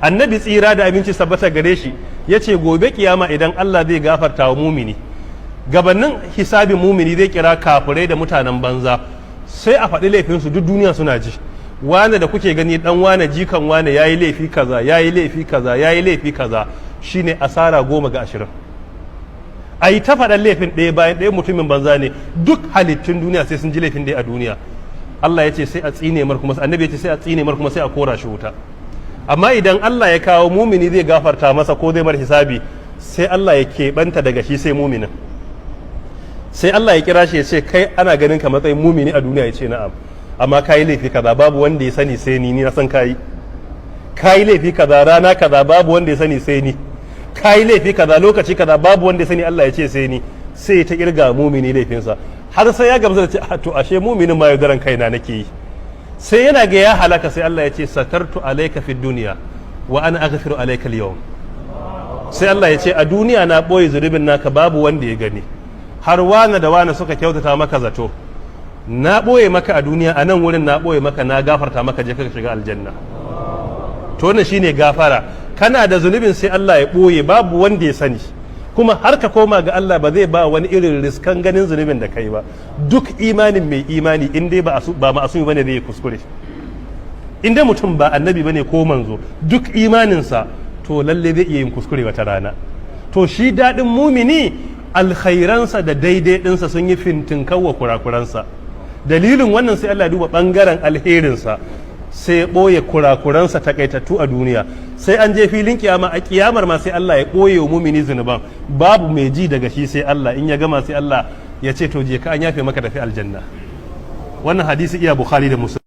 Annabi, tsira da aminci sabbata gare shi, ya ce gobe kiyama idan Allah zai gafarta wa mumini, gabanin hisabin mumini zai kira kafirai da mutanen banza, sai a faɗi laifinsu, duk duniya suna ji. Wane da kuke gani, dan wane, jikan wane, yayi laifi kaza, yayi laifi kaza, yayi laifi kaza, shine asara 10 ga 20. A yi ta faɗan laifin ɗaya bayan ɗaya, mutumin banza ne, duk halittun duniya sai sun ji laifin ɗaya a duniya. Allah ya ce sai a tsine mar kuma, annabi ya ce sai a tsine mar kuma sai a kora shi wuta. Amma idan Allah ya kawo mumini zai gafarta masa ko zai mar hisabi, sai Allah ya keɓanta daga shi sai muminin. Sai Allah ya kira shi ya ce, "Kai, ana ganin ka matsayin mumini a duniya." Ya ce, "Na'am." "Amma kayi laifi kaza, babu wanda ya sani sai ni, ni na san kayi. Kayi laifi kaza rana kaza, babu wanda ya sani sai ni. Kayi laifi kaza lokaci kaza, babu wanda ya sani." Allah ya ce, "Sai ni." Sai ta kirga mumini laifinsa har sai ya gamsu da ce, "To, ashe muminin ma yaudaran kaina nake yi." Sai yana ga ya halaka, sai Allah ya ce, "Satartu alayka fid dunya wa ana aghfiru alayka al-yawm." Sai Allah ya ce, "A duniya na boye zunubin naka, babu wanda ya gani, har wane da wane suka kyautata maka zato. Na boye maka a duniya, a nan wurin na boye maka, na gafarta maka, je ka shiga aljanna." To wannan shine gafara. Kana da zunubin, sai Allah ya boye, babu wanda ya sani, kuma har ka koma ga Allah ba zai ba wani irin riskan ganin zunubin da kai ba. Duk imanin mai imani, in dai ba ma'asumi bane, zai kuskure. In dai mutum ba annabi bane ko manzo, duk imaninsa, to lalle zai iya yin kuskure wata rana. To shi daɗin mumini, alkhairansa da daidai ɗinsa sun yi fintinkawa kurakuransa. Dalilin wannan, sai Allah ya duba ɓangaren alherinsa, sai ya ɓoye kurakuransa takaitattu a duniya. Sai an je filin kiyama, a kiyamar ma sai Allah ya ɓoye wa mumini zunuban, babu mai ji daga shi sai Allah. In ya gama, sai Allah ya ce, "To, je ka, an yafe maka, tafi aljanna." Wannan hadisi iya Bukhari da Muslim.